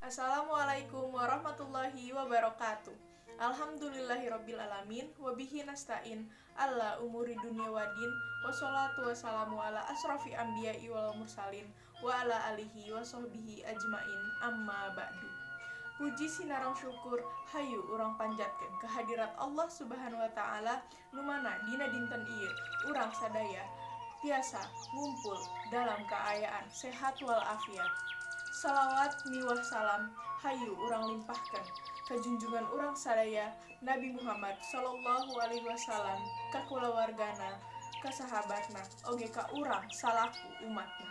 Assalamualaikum warahmatullahi wabarakatuh. Alhamdulillahirabbil alamin wabihi nasta'in ala umuri dunya wadin, wassalatu wassalamu ala asrofi anbiya'i wal mursalin wa ala alihi wa sahbihi ajmain, amma ba'du. Puji sinareng syukur hayu urang panjatkeun kehadirat Allah Subhanahu wa Ta'ala, nu mana dina dinten ieu urang sadaya tiasa ngumpul dalam kaayaan sehat walafiat. Salawat miwah salam hayu urang limpahkan ka junjungan urang sadaya, Nabi Muhammad Sallallahu Alaihi Wasallam, ka kulawargana, ka sahabatna, oge ka urang salaku umatna.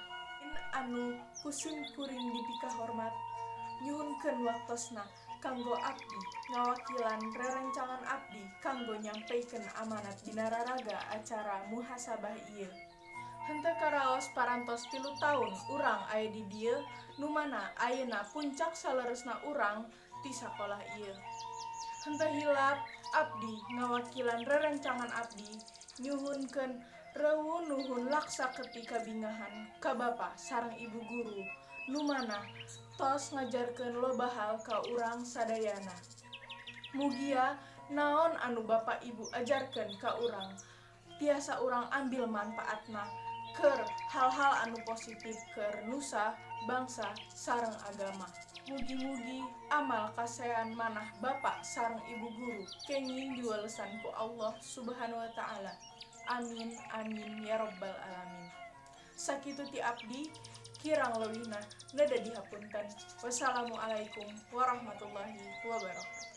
Anu ku sim kuring dipikahormat, nyuhunkeun waktosna kanggo abdi ngawakilan rerencangan abdi kanggo nyampaikan amanat dina raraga acara muhasabah ieu. Henteu karaos parantos 3 taun urang aya di dieu, nu mana ayeuna puncak saleresna urang ti sakolah ieu. Henteu hilap abdi ngawakilan rerencangan abdi nyuhunkeun reuweuh nuhun laksa keti kabingahan ka bapa sareng ibu guru, nu mana tos ngajarkeun loba hal ka urang sadayana. Mugia naon anu bapa ibu ajarkeun ka urang tiasa urang ambil manfaatna keur hal-hal anu positif keur nusa, bangsa, sareng agama. Mugi-mugi amal kasaean manah Bapak sareng Ibu guru kenging diwalesan ku Allah Subhanahu wa Ta'ala. Amin amin ya robbal alamin. Sakitu ti abdi, kirang leuwihna neda dihapunten. Wassalamualaikum warahmatullahi wabarakatuh.